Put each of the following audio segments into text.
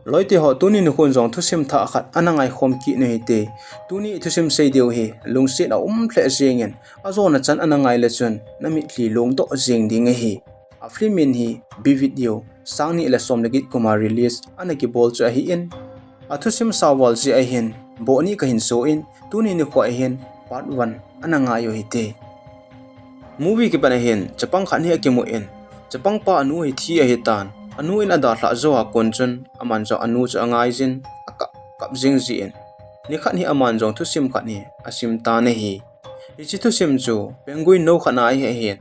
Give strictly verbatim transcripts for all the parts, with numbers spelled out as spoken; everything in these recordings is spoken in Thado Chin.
Loite ho, tuni nikhon jong thusim thah khat ana ngai khom kit u hite. Tuni thusim sei diu hi lungset a um lheh jengin, ajona chan ana ngai le chun na mitlhi lungdoh jeng ding ahi. A film min hi Be With You, sang ni le som le get kum a release ana kibol chu ahin, a thusim sao val jeh ahin, boh ni kahin so in, tuni nikho ahin part one ana ngai u hite. Movie kipat ahin chapang khat hi akimu in, chapang pa anu hi thi ahitan, anu in adalhah jou a kon chun aman jong anu chu angai jin, akap kap jing jin, nikhat hi aman jong thusim khat hi asim tan ahi. Hiche thusim chu Penguin nou khat ana hi ahin,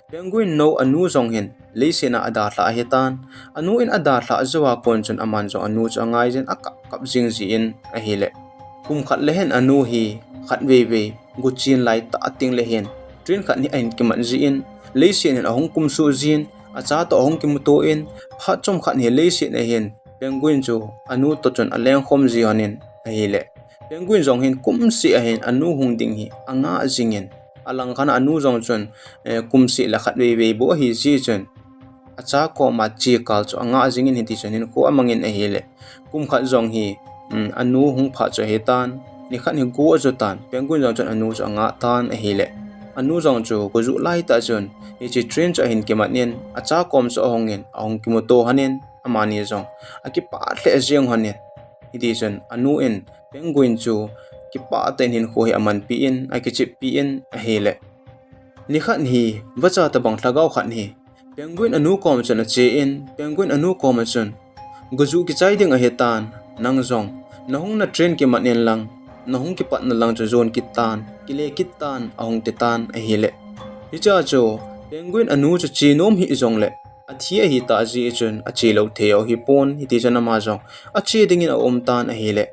Penguin nou anu jong hin leiset a adalhah ahitan, anu in adalhah jou a kon chun aman jong anu chu angai jin, akap kap jing jin ahile, kum khat le hin anu hi khatvei vei go chen lai tah teng le hin train khat hi ahin kimat jin, leiset hin ahung kumsuh jin, acha toh ahung kimuto in, phat chomkhat hi leiset a hin Penguin chu anu toh chun aleng khom ji lhonin ahile, Penguin jong hin kumseh ahin anu hung ding hi anga jingin, alang khat a anu jong chun, eh, kumseh le khatvei vei bou ahi jeh chun, acha koma che kal chu anga jingin hiti chun hinkho amangin ahile, kum khat jong hi, um, anu hung phat chu ahitan, nikhat hi go ajo tan, Penguin jong chun anu chu anga tan ahile, anu jong chu go juh lai tah chun hiche train chu ahin kimat in, acha kom chu ahungin, ahung kimuto lhonin, amani jong akipah lheh jeng lhonin, hiti chun anu in Penguin chu kipah tah in hinkho hi amanpi in, akicheppi in ahile, nikhat hi vacha tobang lhagao khat hi Penguin anu koma chun ache in, Penguin anu koma chun, go juh kichai ding ahitan, nang jong nahung na train kimat in lang, nahung kipatna lang chu jon kit tan, kile kit tan, ahung ti tan ahile, hichea chu Penguin anu chu che nom hih jongle, athi ahitah jeh chun ache lou thei u hipon, hiti chun ama jong ache dingin aum tan ahile,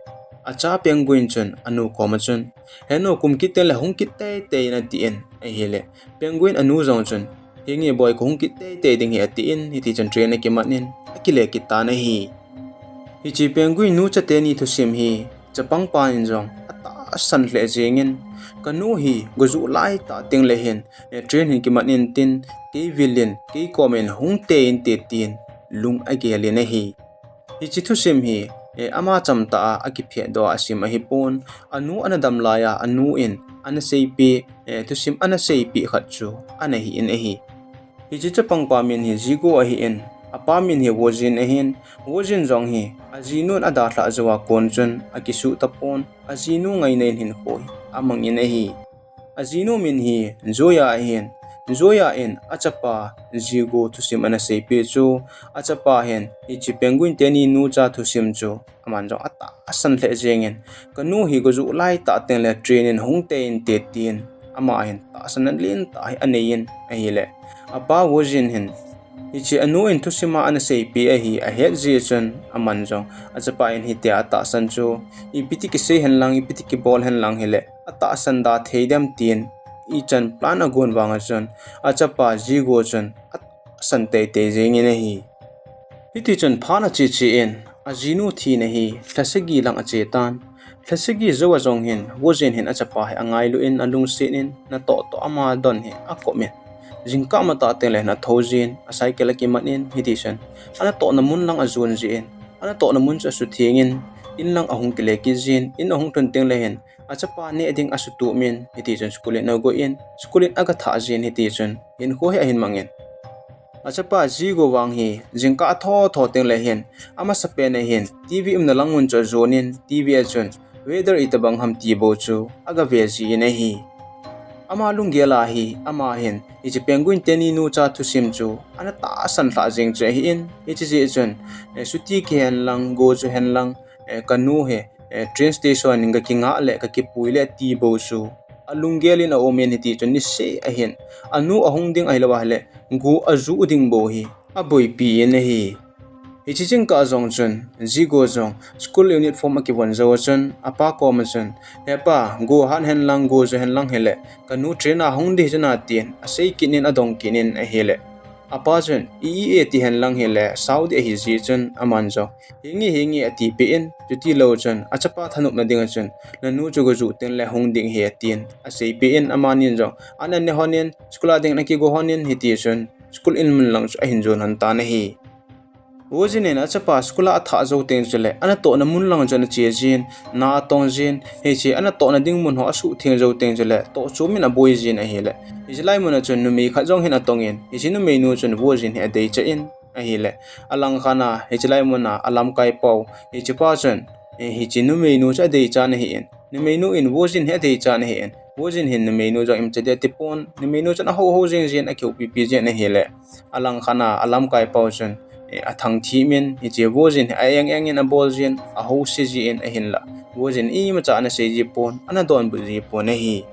acha Penguin chun anu koma chun, he nu, kum kit teng le hung kit teitei in atin ahile, Penguin anu jong chun, henge boi, kahung kit teitei ding hi atin, hiti chun train akimat in akile kit tan ahi. Hiche Penguin nu chateni thusim hi chapang pa in jong atahsan lheh jengin, kanu hi go juh lai tah teng le hin, eh, train hin kimat intin, kei vil in, kei kom in hung tei inte tin lung agel in ahi. Hiche thusim hi, eh, ama chamtah a akiphetdoh a asim ahipon, anu ana dam laiya anu in ana seipeh, eh, thusim ana seipeh khat chu ana hi in ahi. Hiche chapang pa min hi Zigo ahin, apa min hi Wojin ahin, Wojin jong hi ajinun adalhah jou a kon chun akisuh tapon, ajinu ngaina in hinkho hi amangin ahi. Ajinu min hi Zoya ahin, Zoya in achapa Zigo thusim ana seipeh chu, achapa hin hiche Penguin teni nu cha thusim chu aman jong atahsan lheh jengin, kanu hi go juh lai tah teng le train in hung tei inte tin, ama hin tahsan alen tah hi anei in ahile, apa Wojin hin hiche anu in thusim a ana seipeh ahi ahet jeh chun, aman jong achapa in hitia atahsan chu ipi ti kisei hen lang, ipi ti kibol hen lang hile, atahsan da thei dem tin, ichan plan agon vang a chun, achapa Zigo chun atahsan teitei jengin ahi. Hiti chun phat ache che in, ajinu thina hi lha sagi lang ache tan. Lha sagi jou a jong hin, Wojin hin achapa hi angailu in, alungset in, natoh toh ama don hi akop in, jingkah matah teng le hin athou jin, a cycle akimat in, hiti chun anatohna mun lang ajon jin, anatohna mun chu asutheng in, in lang ahung kile kit jin, in ahung lhun teng le hin, achapa neh ding asutup in, hiti chun school in ago in, school in aga thah jin, hiti chun hinkho hi ahin mangin. Achapa Zigo vang hi jingkah athou thou teng le hin, amasapen a hin TV umna lang mun chu ajon in, TV a chun weather itobang ham ti bou chu aga ve jin ahi. Ama lunggel a hi, ama hin hiche Penguin teni nu cha thusim chu ana tahsan lhah jeng chu ahin, hiche jeh chun, eh, chuti kihen lang, go chu hen lang, eh, kanu hi, eh, train station in gakingah le gakipui le ti bou chu alunggel in aum in, hiti chun niseh a hin anu ahung ding ahilou a hile, go ajuh ding bou hi aboipi in ahi. Hiche jingkah jong chun, Zigo jong school uniform akivon jou a chun, apa koma chun, he pa, go hat hen lang, go ju hen lang hile, kanu train a hung ding chu na tin, asei kit in, adong kit in ahile, apa chun, i, i, e ti hen lang hile, sao ding ahi jeh chun, aman jong, henge, henge atipeh in, chuti lou chun, achapa thanopna ding a chun, nanu chu go juh teng le hung ding ahi atin, aseipeh in, amanin jong ana ne lhon in, school a ding in akigo lhon in, hiti chun school in mun lang chu ahin jon lhon tan ahi. Vojin in achapa school a athah jou teng chule, anatohna mun lang chun ache jin, na atong jin, hiche anatohna ding mun ho asuhtheng jou teng chule, tohchom in aboi jin ahile. Hiche lai mun a chun numei khat jong hin atong in, hiche numeinu chun Vojin hi adeicha in ahile. Alangkhat a, hiche lai mun a, alamkai pau, hichepa chun, eh, hiche numeinu chu adeichan ahi in. Numeinu in Vojin hi adeichan ahi in. Vojin hin numeinu jong imacha ding atipon, numeinu chun ahou hou jing jin, akihoupi pi jin ahile. Alangkhat a, alamkai pau chun, eh, athangthip in, hiche Vojin hi a-eng eng in abol jin, ahouse jin ahinla. Vojin imacha anasei ji pon, anadonbut ji pon ahi.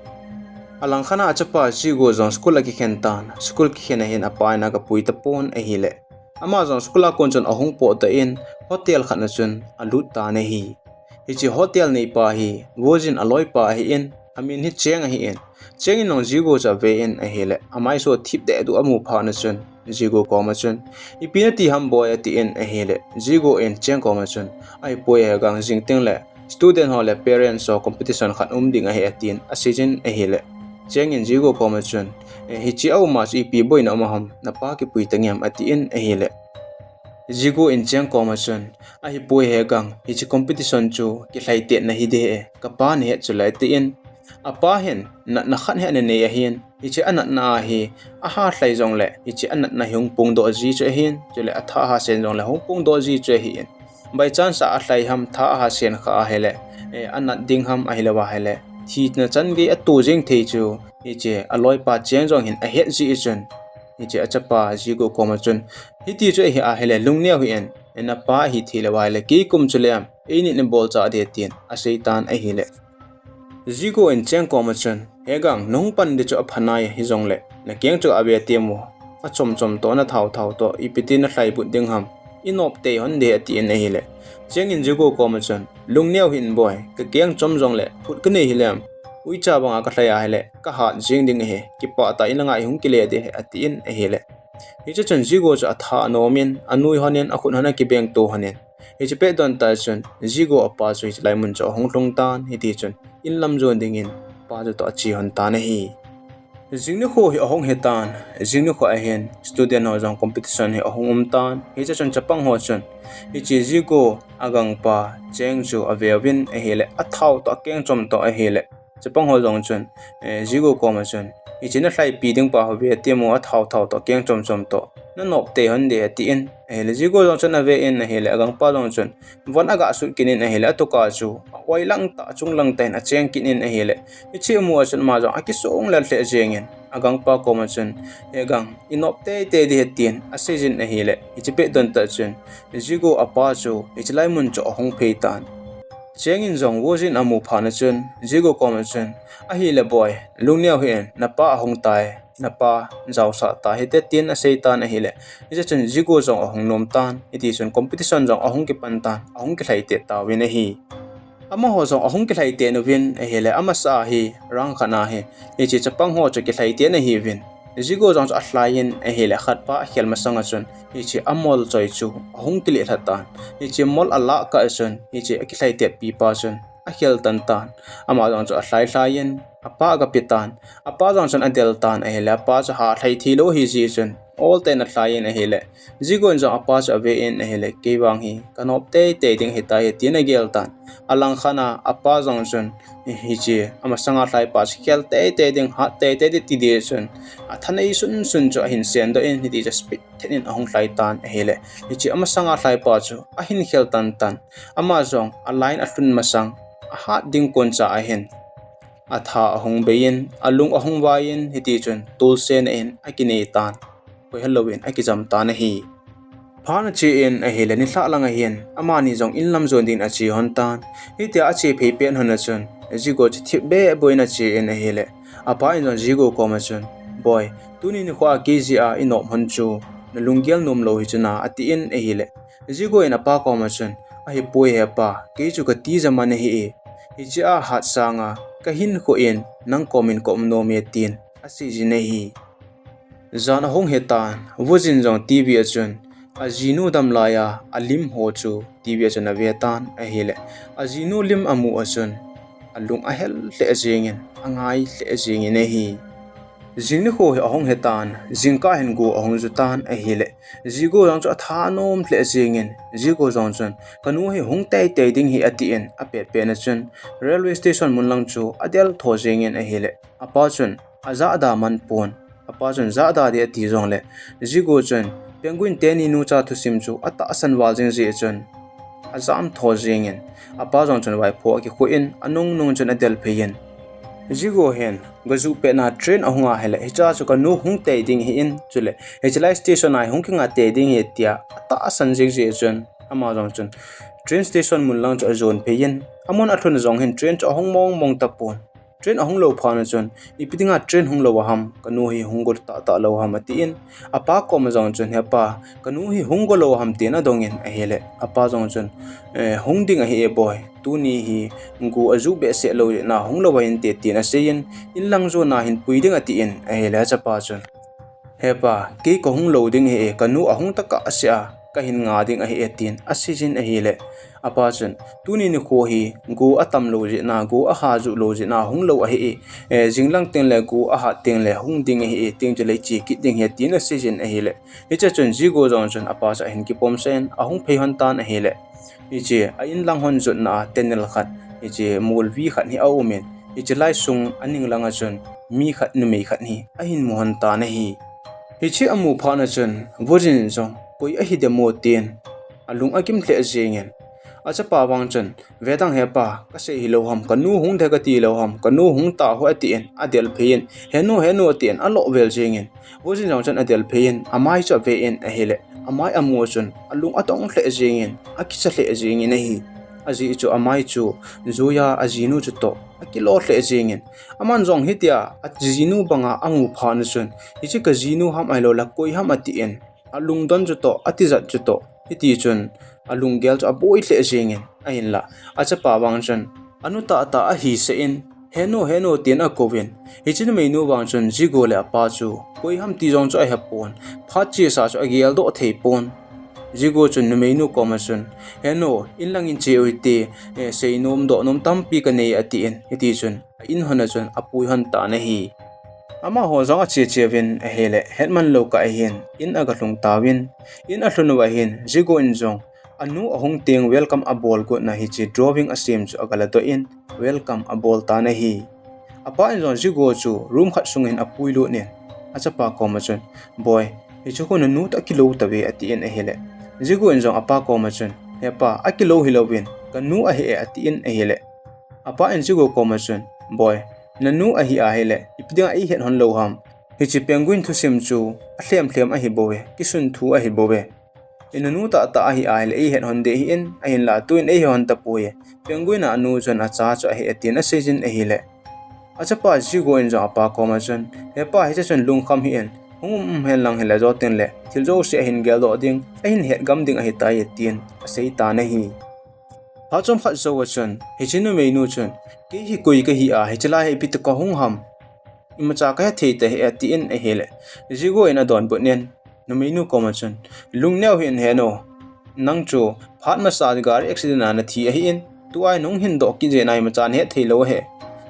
Alangkhat a achapa Jigo jong school akikhen tan, school kikhen a hin apa in agapui tapon ahile. Ama jong school a kon chun ahung potdoh in, hotel khat na chun alut tan ahi. Hiche hotel neipa hi, Vojin aloipa ahi in, amin hi Cheng ahi in. Cheng in jong Jigo chu ave in ahile, amaiso thip deh duh amu phat na chun, Jigo koma chun, ipi nati ham boi ati in ahile, Jigo in Cheng koma chun, ahipoi hegang jing teng le, student ho le parents ho competition khat um ding ahi atin, asei jin ahile. Cheng in Jigo koma chun, eh, hiche aum a chu ipi boina um ham, napa kipui tangem ati in ahile. Jigo in Cheng koma chun, ahipoi hegang, hiche competition chu kilhaitetna hi ding ahi, kapa nahet chule ati in. Apa hin, natna khat hi ananei ahin, hiche anatna a hi, aha lhai jongle, hiche anatna hi hung pungdoh ji chu ahin, chule atha aha sen jongle hung pungdoh ji chu ahi in. By chance a alhai ham, tha aha sen kha ahile, eh, anat ding ham ahilou ahile, thina chan gei ato jeng thei chu, hiche aloipa Cheng jong hin ahet ji chun, hiche achapa Jigo koma chun, hiti chu ahi ahile, lungneo hih in, eh, napa ahi thei lou ahile, kei kum chule am, eini nabol cha ding tin, asei tan ahile. Jigo in Cheng koma chun, hegang, nahung pan ding chu apha nai hijongle, nakeng chu ave temo, achom chom toh, nathao thao toh, ipi ti nalhaibut ding ham, inop tei hon ding ati in ahile. Cheng in Jigo koma chun, lungneo hih in boi, kakeng chom jongle, phut kanei hilem, uicha banga kalhai ahile, kahat jing ding ahi, kipah tah in, angai hung kile ding ahi ati in ahile. Hiche chun Jigo chu atha anom in, anui hon in, akhut hon akibengto hon in. Hiche pet don tah chun, Jigo apa chu hiche lai mun chu ahung lhung tan, hiti chun, in lam jon ding in, pa chu toh ache hon tan ahi. Jing nikho hi ahung hi tan, jing nikho a hin, student ho jong competition hi ahung um tan, hiche chun chapang ho chun, hiche Jigo agangpa, Cheng chu ave uvin ahile, athao toh, akeng chom toh ahile. Chapang ho jong chun, eh, Jigo koma chun, hiche nalhaipi ding pa ho ve temo, athao thao toh, akeng chom chom toh, nanop tei hon ding ati in ahile, Jigo jong chun ave in ahile, agangpa jong chun, von aga sut kit in ahile, atuka chu, a-oi lang tah, achung lang tah in acheng kit in ahile, hiche amu a chun ama jong akisong lel lheh jeng in, agangpa koma chun, hegang, inop tei tei ding ahi tin, asei jin ahile, hiche pet don tah chun, Jigo apa chu, hiche lai mun chu ahung phei tan. Cheng in jong Vojin amu phat na chun, Jigo koma chun, ahile boi, lungneo hih in, napa ahung tai, napa jaosah ta hite tin asei tan ahile, hiche chun Jigo jong ahung nom tan, hiti chun competition jong ahung kipan tan, ahung kilhaitet tauvin ahi. Amaho jong ahung kilhaitet uvin ahile, amasa a hi, rang khat na hi, hiche chapang ho chu kilhaitet na ahiuvin. Jigo jong chu alhai in ahile, khatpa akhel masang a chun, hiche amol choi chu ahung kile lha tan. Hiche mol alah kah a chun, hiche akilhaitet pipa chun akhel tan tan. Ama jong chu alhai lhai in, apa agape tan. Apa jong chun adel tan ahile, apa chu halhai thei lou ahi jeh chun, ol tah in alhai in ahile, Jigo in jong apa chu ave in ahile, kei vang hi, kanop tei tei ding ahitai, tin agel tan. Alangkhat a, apa jong chun, hiche, amasanga lhaipa chu khel tei tei ding, hat tei tei ding ti ding chun, athanei sun sun chu ahin sendoh in, hiti chu speed thet in ahung lhai tan ahile, hiche amasanga lhaipa chu ahin khel tan tan. Ama jong a line alhun masang, ahat ding kon cha a hin, atha ahung bei in, alung ahung vai in, hiti chun tolsen a in akinei tan. Koi helou in akijam tan ahi. Phat ache in ahile, nilhah lang a hin, amani jong in lam jon din ache hon tan. Hitia ache phei pet hon a chun, Jigo chu thip beh boi in ache in ahile, apa in jong Jigo koma chun, boi, tuni nikho a kei jeh a inop hon chu, nalunggel nom lou hi chu na, ati in ahile, Jigo in apa koma chun, ahipoi hepa, kei chu kati jama nahi e, hiche a hat sanga kahinkho in nang kom in kaum nom e, tin asei jin ahi. Jan ahung hi tan, Vojin jong TV a chun, ajinu damlai a alim ho chu TV a chun ave tan ahile, ajinu lim amu a chun, alung ahel lheh jeng in, angai lheh jeng in ahi. Jing nikho hi ahung hitan, jingkah hin Go ahung ju tan ahile, Jigo jong chu athanom lheh jengin, Jigo jong chun, "Kanu hi hung teitei ding ahi," atin, apetpet na chun, railway station mun lang chu adel tho jengin ahile, apa chun, ajahda man pon. Apa chun jahda ding ati jongle, Jigo chun, Penguin teni nucha thusim chu atahsan val jing jeh chun, ajam tho jengin, apa jong chun vaipho akikhu in, anung nung chun adel phei in. Jigo hin, gajuh petna train ahung ahile, hicha chu kanu hung tei ding ahin, chule, hichelai station a hung kinga tei ding ahi tia, atahsan jing jeh chun, ama jong chun, train station mun lang chu ajon phei in, amun alhun jong hin train chu ahung mong mong tapon. Train ahung lou phat na chun, "Ipi dinga train hung lou aham, kanu hi hung go tahtah lou ham?" atin, apa koma jong chun, "Hepa, kanu hi hung go lou aham?" tin adongin ahile, apa jong chun, "Eh, hung ding ahi e boi, tuni hi Go aju behseh lou jeh na hung lou ahinte," tin aseiyin, "In lang jona hin pui ding," atin ahile, achapa chun, "Hepa, kei kahung lou ding ahi e, kanu ahung tah kah sea, kahin nga ding ahi e," tin aseijin ahile, apa chun, "Tuni nikho hi Go atam lou jeh na, Go aha ju lou jeh na hung lou ahi e, eh, jing lang tengle Go ahat tengle hung ding ahi e, tin chule iche kit ding ahi," tin aseijin ahile, hiche chun Jigo jong chun apa chu ahin kipomsah in, ahung phei lhon tan ahile, hiche a in lang hon jotna a tunnel khat, hiche molvi khat hi aumin, hichelai sung aning langa chun mi khat, numei khat hi ahin mu lhon tan ahi. Hiche amu phat na chun, Vojin in jong, "Koi ahi dem o?" tin alung agim lheh jengin, achapa vang chun, "Ve dang hepa, kasei hilou ham, kanu hung ding kati lou ham, kanu hung tah o," atin, adel phei in, "Henu, henu," atin, alo vel jengin, Vojin jong chun adel phei in, amai chu ave in ahile, amai amu chun, alung adong lheh jengin, akicha lheh jengin ahi. Ajeh chu amai chu, juiya ajinu chutoh akilo lheh jengin, aman jong hitia, ajinu banga amu phat na chun, "Hiche kajinu ham ahilouleh koi ham?" atin, alungdon chutoh, atijat chutoh, hiti chun, alunggel chu aboi lheh jengin, ahinla, achapa vang chun, anu tahtah ahi seh in, "Henu, henu," tin akouvin, hiche numeinu vang chun, Jigo le apa chu, koi ham ti jong chu ahepon, phat chesa chu ageldoh thei pon. Jigo chun numeinu koma chun, "Henu, in lang in che uhite, eh, seinom dohnom tampi kanei," atin, hiti chun, a in lhon a chun apui lhon tan ahi. Amaho jong ache che uvin ahile, hetman lou kah ahin, in agalhung tauvin, in alhun uva hin, Jigo in jong, anu ahung teng welcome abol got na hiche drawing asem chu agaladoh in, welcome abol tan ahi. Apa in jong Jigo chu room khat sung hin apuilut in, achapa koma chun, "Boi, hiche khu nanu toh akilo tave," atin ahile, Jigo in jong apa koma chun, "Hepa, akilo hilouvin, kanu ahi e," atin ahile, apa in Jigo koma chun, "Boi, nanu ahi ahile, ipi dinga eihet lhon lou ham? Hiche Penguin thusim chu alhem lhem ahi bouve, kisun thu ahi bouve. Inanu tahtah ahi ahile eihet lhon ding ahin, ahinla tuin eihet lhon tapoi. Penguin a anu chun acha chu ahi e," tin aseijin ahile, achapa Jigo in jong apa koma chun, "Hepa, hiche chun lungkham hih in, hung um hen lang hile, jou tengle thil jouse ahin geldoh ding, ahin het gam ding ahitai," tin asei tan ahi. Phat chomkhat jou a chun, hiche numeinu chun, "Kei hi koi kahi a, hichelai hi ipi toh kahung ham? Imacha kahethei tahih e," atin ahile, Jigo in adonbut in, numeinu koma chun, "Lungneo hih in henu, nang chu phat masa gari accident a nathi ahin, tua hi nahung hindoh kit jeh in imacha nahet thei lou ahi.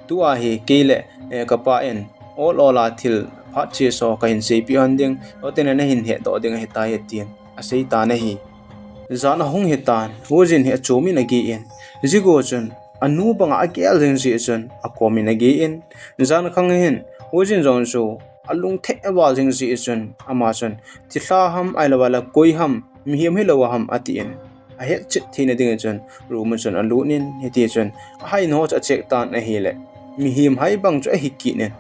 Tua hi kei le, eh, kapa in ol ol a thil phat chesa kahin seipeh lhon ding, jou tengle nahin hetdoh ding ahitai," tin asei tan ahi. Jan ahung hitan, Vojin hi achom in age in, Jigo chun anu banga agel jing jeh chun akom in age in, jan khang hin Vojin jong chu alung theh val jing jeh chun, ama chun, "Thilha ham ahilouleh koi ham, mihem hilou ham?" atin, ahetchet theina ding chun room a chun alut in, hiti chun ahai nao chu acheck tan ahile, mihem hai bang chu ahi kit in,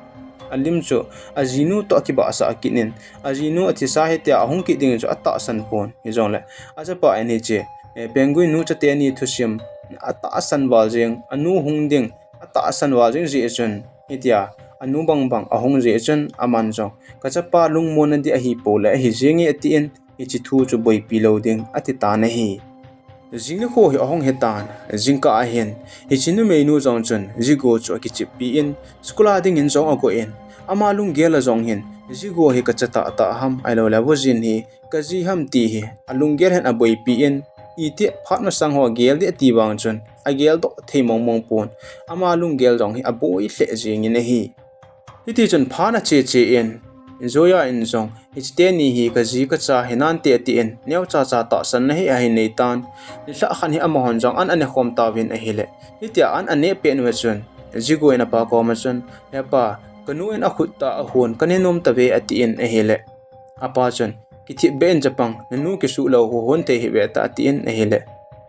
alim chu ajinu toh akibahsah kit in, ajinu athisa ahi tia ahung kit ding chu atahsan pon, hijongle, achapa in hiche, eh, Penguin nucha teni thusim atahsan val jing, anu hung ding atahsan val jing jeh chun, hitia anu bang bang ahung jeh chun, aman jong, "Kachapa lungmonna ding ahi poule ahi jenge," atin, hiche thu chu boipi lou ding ati tan ahi. Jing nikho hi ahung hitan, jingkah ahin, hiche numeinu jong chun Jigo chu akicheppi in, school a dingin jong agon, ama lunggel a jong hin, "Jigo hi kacha tahtah ham, ahilouleh Vojin hi kaji ham?" ti hi alunggel hin aboipi in, iti phat masang ho agel ding ati vang chun, ageldoh thei mong mong pon, ama lunggel jong hi aboi lheh jengin ahi. Hiti chun phat ache che in, Joya in jong, hiche teni hi kaji kacha hinante atin, neocha cha tahsanna hi ahin nei tan. Nilhah khat hi amahon jong an anekhom tauvin ahile. Hitia an aneh pet uva chun, Jigu in apa koma chun, He pa, kanu in akhut tah ahon, kane nom tave atin ahile. Apa chun, Kithip beh in chapang, nanu kisuh lou hon thei hih beh tah atin ahile.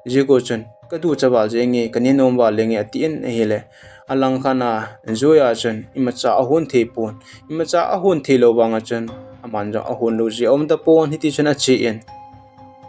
Jigu chun, Kaducha val jenge, kane nom val jenge atin ahile. Alangkhat a, Joya chun, imacha ahon thei pon, imacha ahon thei lou vanga chun, aman jong ahon lou jeh aum tapon, hiti chun ache in.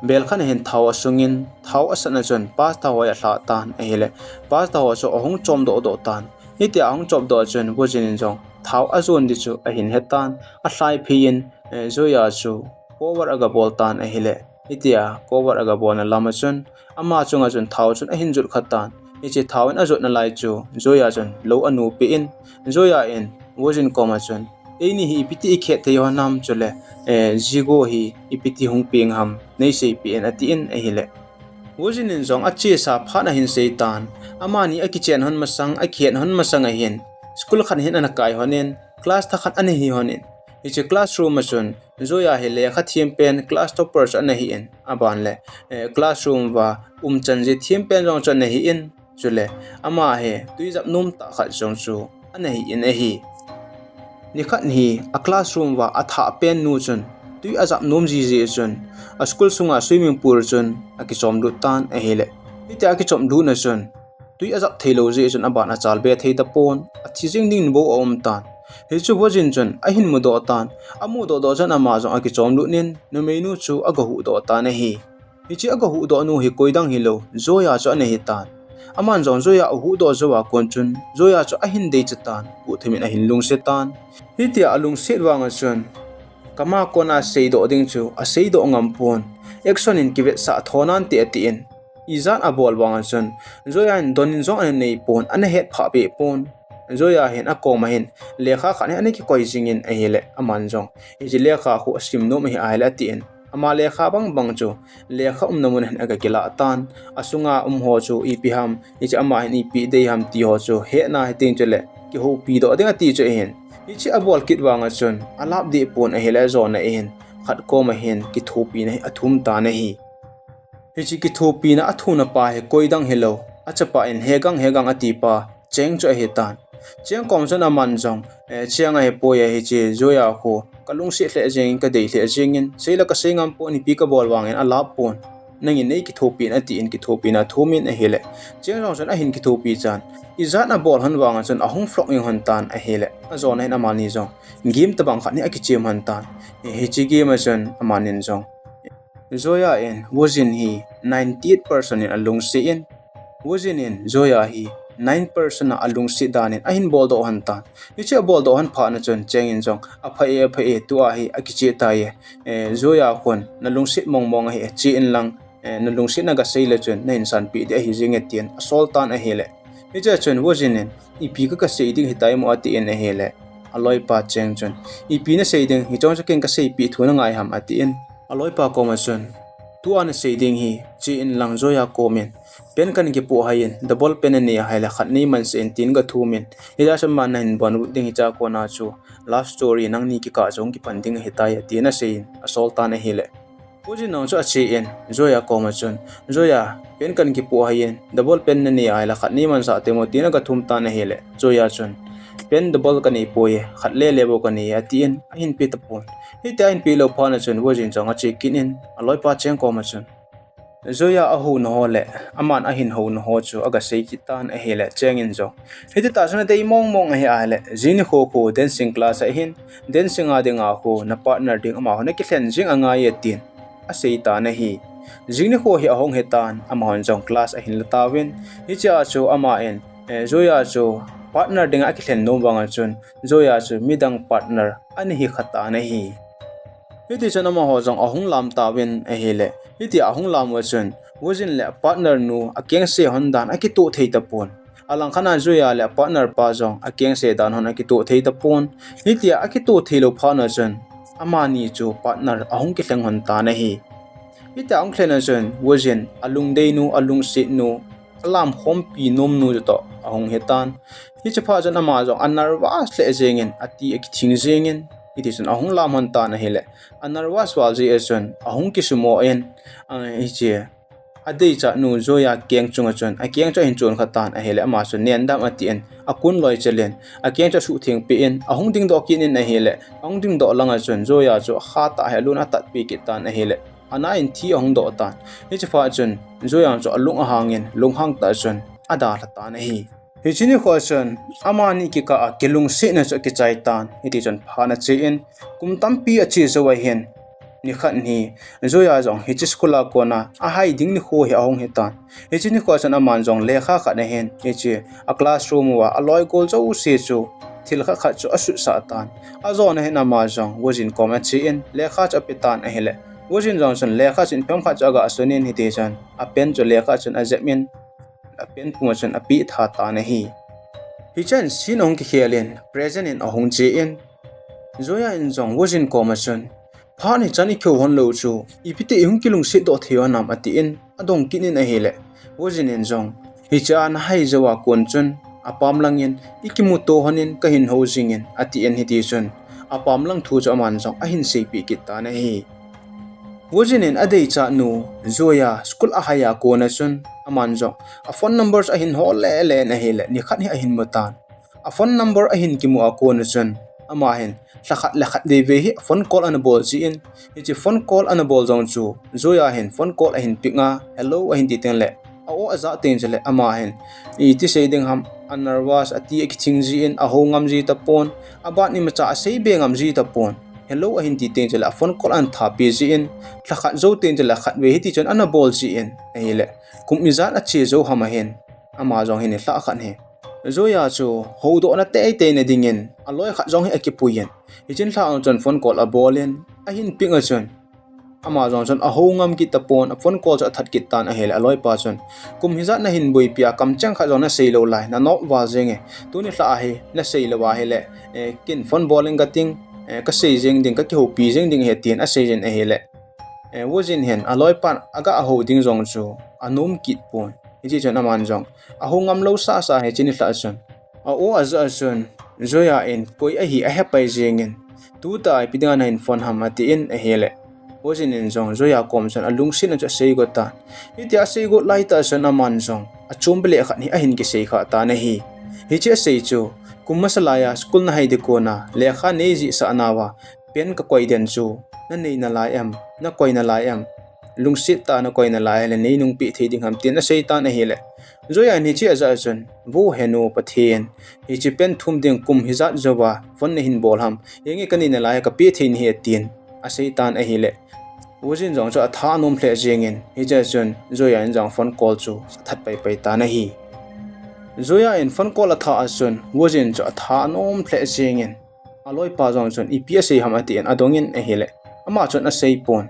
Bel khat ahin thao asungin, thao asatna chun, pasta ho alha tan ahile. Pasta ho chu ahung chom doh doh tan. Hitia ahung chom doh chun, Wojin in jong, thao ajon di chu ahin he tan, alhai phei in, eh, Joya chu cover agabol tan ahile. Hitia cover agabolna lama chun, ama chunga chun thao chun ahin jot kha tan. Hiche thao in ajotna lai chu, Joya chun lou anu peh in, Joya in, Wojin koma chun, Eini hi ipiti ikhet thei hon ham chule, eh, Jigu hi ipiti hung peng ham, nei seipeh in atin ahile. Wojin in jong achesa phat ahin sei tan, amani akichen hon masang, akihet hon masang ahin, school khat hin ana kai hon in, class thakhat ana hi hon in. Hiche classroom a chun, Joya hi lekha them pen class topper chu ana hi in, aban le, eh, classroom uva umchan ji them pen jong chu ana hi in, chule, ama hi tui jap nom tah khat jong chu ana hi in ahi. Nikhat hi a classroom uva athah pen nu chun, tui ajap nom jiji chun, a school sunga swimming pool chun akichom lut tan ahile. Hitia akichom lutna chun, tui ajap thei lou jeh chun aban achal be thei tapon, athi jing ding bou aum tan. Hichu Wojin chun ahin mudoh tan, amudoh doh chun ama jong akichom lut in, numeinu chu agahuhdoh tan ahi. Hiche agahuhdoh nu hi koidang hilou, Joya chu ana hi tan. Aman jong Joya ahuhdoh jou a kon chun, Joya chu ahin deicha tan, guhthim in ahin lungset tan. Hitia alungset vanga chun, kama kona seidoh ding chu aseidoh ngam pon, action in kivetsah tho nante atin. Ijat abol vanga chun, Joya in don in jong ana nei pon, ana het phah peh pon. Joya hin akoma hin, lekha khat hi ana kikoi jingin ahile, aman jong, hiche lekha khu asim nom ahi ahile atin. Ama lekha bang bang chu, lekha umna mun hin aga kilah tan, asunga um ho chu ipi ham, hiche ama hin ipi dei ham ti ho chu, hetna hiteng chule, kihoupi doh ding ati chu ahin. Hiche abol kit vanga chun, alap deh pon ahile ajona ahin, khat koma hin, kithopina hi athum tan ahi. Hiche kithopina athumna pa hi koidang hilou, achapa in Hegang Hegang ati pa, Cheng chu ahi tan. Cheng kom chun aman jong, eh, Cheng ahipoi e hiche Joya khu, kalungset lheh jengin, kadei lheh jengin, seila kasei ngam pon, ipi kabol vangin alap pon. Nangin nei kithopi in atin, kithopina athumin ahile. Cheng jong chun ahin kithopi chan. Ijat abol hon vanga chun ahung flop jeng hon tan ahile. Ajona hin amani jong game tabang khat hi akichem hon tan. Eh, hiche game a chun amanin jong, Joya in Wojin hi ninety-eight percent in alungset in, Wojin in Joya hi nine percent a alungset dan in ahin boldoh hon tan. Hiche aboldoh hon phat na chun Cheng in jong, apha e, apha e, tua hi akicheh tai e. Eh, Joya khun nalungset mong mong ahi, che in lang, eh, nalungsetna gasei le chun nahin sanpeh ding ahi jenge tin asol tan ahile. Hiche a chun Wojin in, ipi ka, kasei ding hitai mo atin ahile. Aloipa Cheng chun, ipi nasei ding, hicheng chu ken kaseipeh thu nangai ham atin. Aloipa koma chun, tua nasei ding hi, che in lang Joya komin, pen kana kipoh haiyin, double pen nanei ahile khat neiman sah in tin gathumin, hijeh chun ama nahin bonbut ding hichea kona chu, love story nangni kikah jong kipan ding ahitai atin aseiyin, asol tan ahile. Wojin jong chu ache in, Joya koma chun, Joya, pen kana kipoh haiyin, double pen nanei ahile khat neiman sah temo tin agathum tan ahile, Joya chun, pen double kanei poi e, khat lele bou kanei e atin, ahin pe tapon. Hitia ahin pe lou phat na chun, Wojin jong ache kit in, aloipa Cheng koma chun, Joya ahouna ho le, aman ahin houna ho chu agasei kit tan ahile, Cheng in jong, hititah chun adei mong mong ahi ahile, jing nikho khu dancing class a hin, dancing a dinga khu na partner ding amaho nakilhen jing angai e tin asei tan ahi. Jing nikho hi ahung hitan, amahon jong class ahin la tauvin, hichea chu aman, eh, Joya chu partner dinga akilhen nom vanga chun, Joya chu midang partner ana hi kha tan ahi. Hitichun amaho jong ahung lam tauvin ahile, hitia ahung lam uva chun, Wojin le partner nu akengse hon dan akitoh thei tapon. Alangkhat a Joya le partner pa jong akengse dan hon akitoh thei tapon. Hitia akitoh thei lou phat na chun, amani chu partner ahung kilheng hon tan ahi. Hitia ahung lhen na chun, Wojin alungdei nu, alungset nu, alamkhompi nom nu chutoh, ahung hitan. Hiche phat chun ama jong a nervous lheh jengin, ati akithing jengin, hitichun ahung lam hon tan ahile, a nervous val jeh a chun ahung kisumo in, a, hiche adeichat nu Joya keng chunga chun, akeng chu ahin chon kha tan ahile, ama chun nendam atin, akun loi chelin, akeng chu asuhtheng peh in, ahung dingdoh kit in ahile, ahung dingdoh langa chun Joya chu akhatah hi alun atatpeh kit tan ahile, ana in thi ahung doh tan. Hiche phat chun Joya chu alung ahangin, lunghang tah chun adalha tan ahi. Hiche nikho chun amani kikah a kilungsetna chu akichai tan, hitichun phat ache in, kum tampi ache jou ahin, nikhat hi Joya jong hiche school a kona ahai ding nikho hi ahung hitan. Hiche nikho chun aman jong lekha khat ahin, hiche a classroom uva aloi gol jouse chu thil khat khat chu asutsah tan. Ajona hin ama jong Wojin kom ache in lekha chu ape tan ahile, Wojin jong chun lekha chu in phem khat chu aga sunin, hitichun a pen chu lekha chun ajep in, a pen puma chun apeh tha tan ahi. Hichan scene ahung kikhel in, present in ahung che in, Joya in jong Wojin koma chun, phat hichan ikihou hon lou chu, ipi ti ihung kilungset doh thei hon ham, atin adong kit in ahile, Wojin in jong, hiche a nahai jou a kon chun, apam langin ikimuto hon in kahin hou jingin, atin hitichun apam lang thu chu aman jong ahin seipeh kit tan ahi. Wojin in adeichat nu Joya school ahai a kona chun, aman jong a phone number chu ahin hol lele in ahile, nikhat hi ahin mu tan. A phone number ahin kimu a kona chun, ama hin lhakhat le khatvei vei hi phone call ana bol jin, hiche phone call ana bol jong chu Joya hin phone call ahin pick a, hello ahin ti tengle, a-o ajah teng chule ama hin iti sei ding ham, a nervous, ati akithing jin, ahou ngam ji tapon, aban imacha aseibe ngam ji tapon. Hello ahin ti teng chule a phone call ana thapi jin, lhakhat jou teng chule khatvei hitichun ana bol jin ahile, kum ijat ache jou ham ahin, ama jong hin nilhah khat hi Joya chu houdohna teitei na dingin aloi khat jong hi akipuiyin, hiche nilhah a chun phone call abol in, ahin pick a chun ama jong chun ahou ngam kit tapon, a phone call chu athat kit tan ahile, aloipa chun, kum hijat nahin boipi a, kamcheng khat jong nasei lou lai, nanop val jenge, tuni nilhah a hi nasei lou ahile, eh, ken phone bol inge kating, eh, kasei jeng ding, kakihoupi jeng ding ahi, tin asei jin ahile, eh, Wojin hin aloipan aga hou ding jong chu anom kit pon. Hitichun aman jong ahou ngam lou sasa hiche nilhah a chun, a-o ajah a chun, Joya in koi ahi ahepai jengin, tuta ipi dinga nahin phone ham, atin ahile, Wojin in jong Joya kom chun alungsetna chu aseigot tan. Hitia aseigot laitah chun aman jong achom beh le khat hi ahin kisei kha tan ahi. Hiche asei chu, kum masa laiya school nahai ding kona lekha neijihsah nauva pen kakoi den chu, nanei nalai em, nakoi nalai em, lungset tah a nakoi nalai ahile neinungpeh thei ding ham, tin asei tan ahile, Joya in hiche ajah a chun, Vo henu Pathen, hiche pen thum ding kum hijat jouva phone nahin bol ham, henge kanei nalai hi kapeh thei nahi, atin asei tan ahile, Wojin jong chu atha anom lheh jengin, hichea chun Joya in jong phone call chu athat paipai tan ahi. Joya in phone call atha a chun Wojin chu atha anom lheh jengin, aloipa jong chun ipi asei ham atin adongin ahile, ama chun aseipon.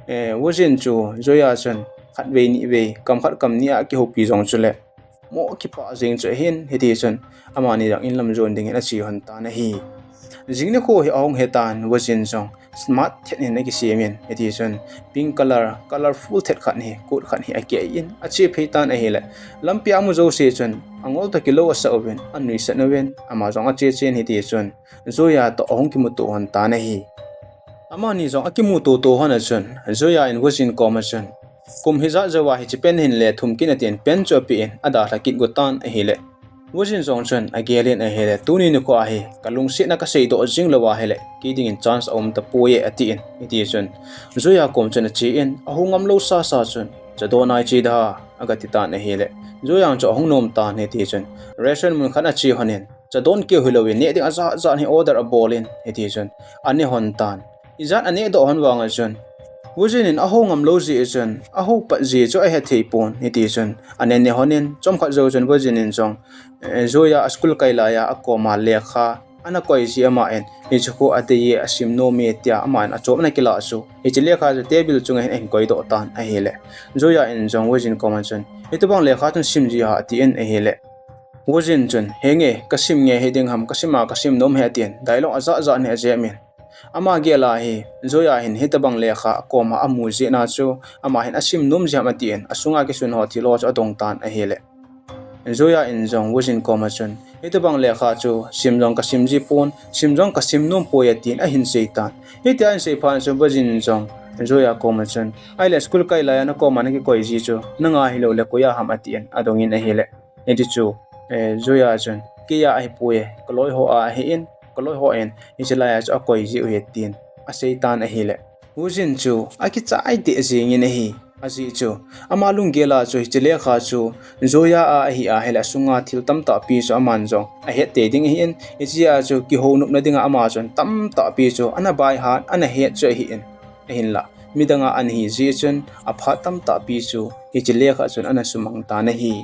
Eh, Wojin chu Joya chun khatvei nivei, kam khat kam ni a akihoupi jong chule, mo kipah jeng chu ahin, hitichun amani jong inlam jon dingin ache hon tan ahi. Jing nikho hi ahung hitan, Wojin jong smart thet in akisemin, hitichun pink color, colorful thet khat hi, coat khat hi akeh in ache phei tan ahile, lampia amu jouse chun angol toh kilou asah uvin, anuisat uvin, ama jong ache chen hitichun Joya toh ahung kimuto hon tan ahi. Amani jong akimuto to hon a chun, Joya in Wojin koma chun, kum hijat jouva hiche pen hin le thum kit in atin pen chu apen, adalha kit got tan ahile, Wojin jong chun agelin ahile, tuni nikho a hi kalungsetna kaseidoh jing lou ahile kei dingin chance aum tapoi e, atin, hitichun Joya kom chun achen, ahou ngam lou sasa chun, Cha don nai che da, agati tan ahile, Joya chu ahung nom tan hitichun restaurant mun khat ache honin, cha don keu hilouvin neh ding ajat jat hi order abolin, hitichun ane hon tan. Ijat anehdoh hon vanga chun, Wojin in ahou ngam lou jeh chun, ahou pat jeh chu ahethei pon, hitichun ane ne honin, chomkhat jou chun Wojin in jong, eh, Joya a school kai laiya akoma lekha ana koi jeh aman, hiche khu adei e, asim nom e tia aman achom ana kilah chu, hiche lekha chu table chunga hin ahin koidoh tan ahile, Joya in jong Wojin koma chun, hitobang lekha chun sim ji ham, atin ahile, Wojin chun, henge, kasim nge hiding ham, kasima kasim nom ahi, atin dialogue ajat jat hi ajemin. Ama gel a hi Joya hin hitobang lekha akoma amu jeh a chu, ama hin asim nom jeh ham atin, asunga kisun ho thil ho chu adong tan ahile, Joya in jong Woo Jin koma chun, "Hitobang lekha chu sim jong kasim ji pon, sim jong kasim nom poi," atin ahin sei tan. Hitia ahin sei phat chun Woo Jin in jong Joya koma chun, "Ahile school kai laiya nakoma nakikoi ji chu nanga hilou le koiya ham?" atin adong in ahile. Hiti chun, eh, Joya chun, "Keiya ahipoi, kaloi ho a ahin, kaloi hon hiche laiya chu akoi ji u ahi," tin asei tan ahile. Woo Jin chu akichai tah jeng in ahi. Ajeh chu ama lunggel a chu hiche lekha chu Joya a ahi ahile asunga thil tamtah pi chu aman jong ahet tei ding ahin, hichea chu kihounop na dinga ama chun tamtah pi chu ana baihat, ana het chu ahin. Ahinla midang a ana hi jeh chun aphat tamtah pi chu hiche lekha chun ana sumang tan ahi.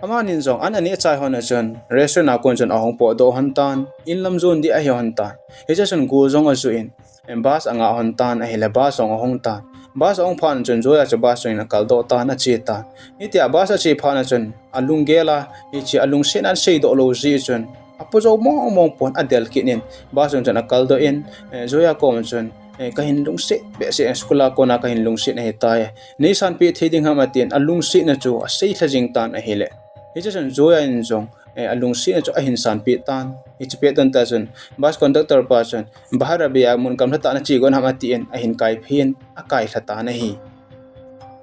Amanin jong an aneh chai hon a chun restaurant a kon chun ahung potdoh hon tan, in lam jon ding ahi hon tan. Hiche chun Go jong ajoh in, em, bus anga hon tan ahile bus jong ahung tan. Bus ahung phat chun Joya chu bus chungin akaldoh tan, ache tan. Hitia bus ache phat chun alunggel a hiche alungset a aseidoh lou jeh chun apo jou mong mong pon, adel kit in bus chung chun akaldoh in, eh, Joya koma chun, eh, "Kahin lungset behseh, school a kona kahin lungset ahitai. Neisanpeh thei ding ham?" atin alungsetna chu asei lha jeng tan ahile. Hiche chun Joya in jong, eh, alungsetna chu ahin sanpeh tan. Hiche pet don tah chun bus conductor pa chun, "Bahar a bia mun gamla tah nache gon ham?" atin ahin kaiphin akai lha tan ahi.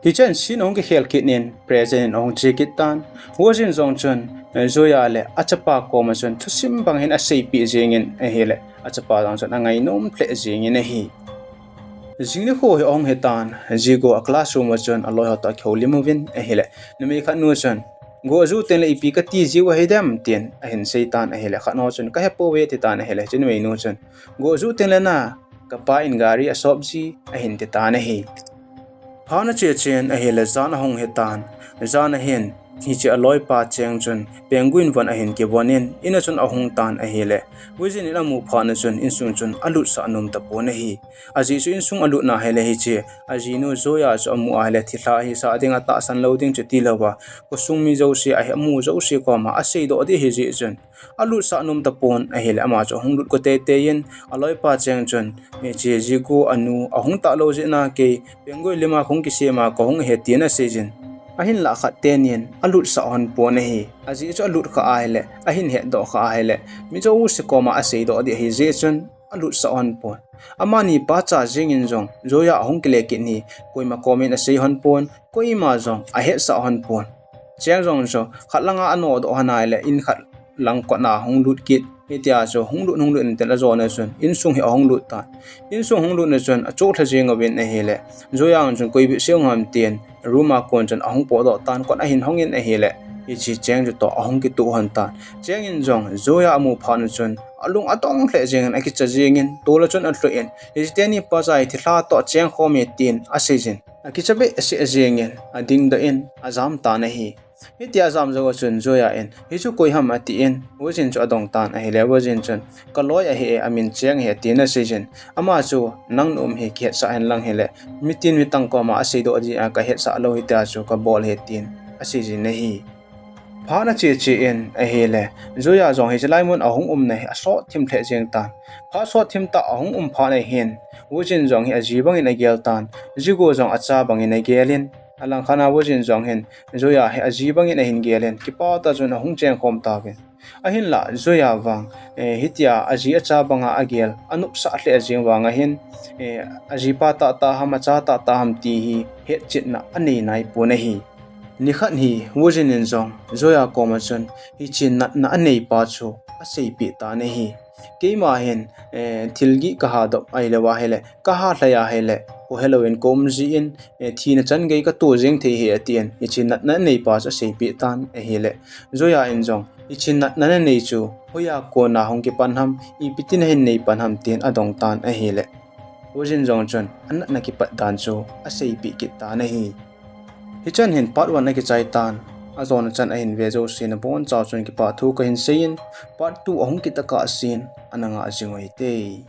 Hichun scene ahung kikhel kit in present in ahung che kit tan. Woo Jin jong chun, eh, Joya le achapa koma chun thusim bang hin aseipeh jeng in ahile, achapa jong chun angainom lheh jeng in ahi. Jing nikho hi ahung hi tan, Jigo a classroom a chun aloi ho toh akihoulim uvin ahile, numei khat nu chun, "Go ajoh teng le ipi kati jiu ahi dem?" tin ahin sei tan ahile, khat nu chun, "Kahe pouve," ati tan ahile, hiche numei nu chun, "Go ajoh teng le na, kapa in gari asop ji," ahin ti tan ahi. Phat ache chen ahile jan ahung hi tan. Jan ahin hiche aloipa Cheng chun penguin von ahin kivon in, in a chun ahung tan ahile. Woo Jin in amu phat chun insung chun alutsah nom tapon ahi. Ajeh chu insung alut na ahile hiche ajinu Joya chu amu ahile thilha hisah ding, atahsan lou ding chu tilouva, khosung mi jouse ahi, amu jouse koma aseidoh ding ahi jeh chun alutsah nom tapon ahile, ama chu ahung lut go teitei in, aloipa Cheng chun, hiche Jigo anu ahung talou jeh a kei penguin lima hung kisem a kahung ahi tin aseijin. Ahinlah khat tenin alutsah hon pon ahi. Ajeh chu alut kha ahile, ahin hetdoh kha ahile, mi jouse koma aseidoh ding ahi jeh chun alutsah hon pon. Amani pacha Cheng in jong Joya ahung kile kit hi koima komin asei hon pon, koima jong ahetsah hon pon. Cheng jong chu khat langa anodoh hon ahile, in khat lang kotna hung lut kit. Hitia chu hung lut, hung lut in tin ajona chun insung hi ahung lut tan. Insung hung lut na chun achoh lha jeng uvin ahile, Joya chun koi bih seng ham tin room a kon chun ahung potdoh tan, kot ahin hong in ahile, hiche Cheng chu toh ahung kituh hon tan. Cheng in jong Joya amu phat chun alung adong lheh jeng in akicha jeng in, tol a chun alhuh in, "Hiche teni pacha hi thilha toh cheng khom e," tin aseijin. Akicha behseh jeng in adingdoh in ajam tan ahi. Hitia ajam jou a chun Joya in, "Hichu koi ham?" atin, Woo Jin chu adong tan ahile, Woo Jin chun, "Kaloi ahi e, amin Cheng ahi," tin aseijin. Ama chu, "Nang na um hi kihetsah hen lang hile, mitin mitang koma aseidoh ding a kahetsah lou hitia chu kabol ahi," tin aseijin ahi. Phat ache che in ahile, Joya jong hiche lai mun ahung umna hi asot thim lheh jeng tan. Phat sot thim tah ahung um phat ahin, Woo Jin jong hi aji bangin agel tan, Jigo jong acha bangin agel in, alangkhat a Woo Jin jong hin Joya hi aji bangin ahin gel in, kipah tah chun ahung cheng khom tauvin. Ahinlah Joya vang, eh, hitia aji acha banga agel, anopsah lheh jeng vang ahin, eh, ajipa tahtah ham, acha tahtah ham ti hi hetchetna anei naipon ahi. Nikhat hi Woo Jin in jong Joya koma chun hiche natna aneipa chu aseipeh tan ahi. Keima hin, eh, thil gih kaha dop ahilou ahile, kaha lhai ahile, kho helou in kaum jin, eh, thina chan gei kato jeng thei ahi atin, hiche natna aneipa chu aseipeh tan ahile. Joya in jong hiche natna anei chu hoiya kona hung kipan ham, ipi tin ahin nei pan ham tin adong tan ahile. Woo Jin jong chun anatna kipat dan chu aseipeh kit tan ahi. Hichan hin part one akichai tan, ajona chan ahin ve jouse nabonchauva chun kipathu kahin seiyin, part two ahung kit tokah sin ana ngah jing uvin te.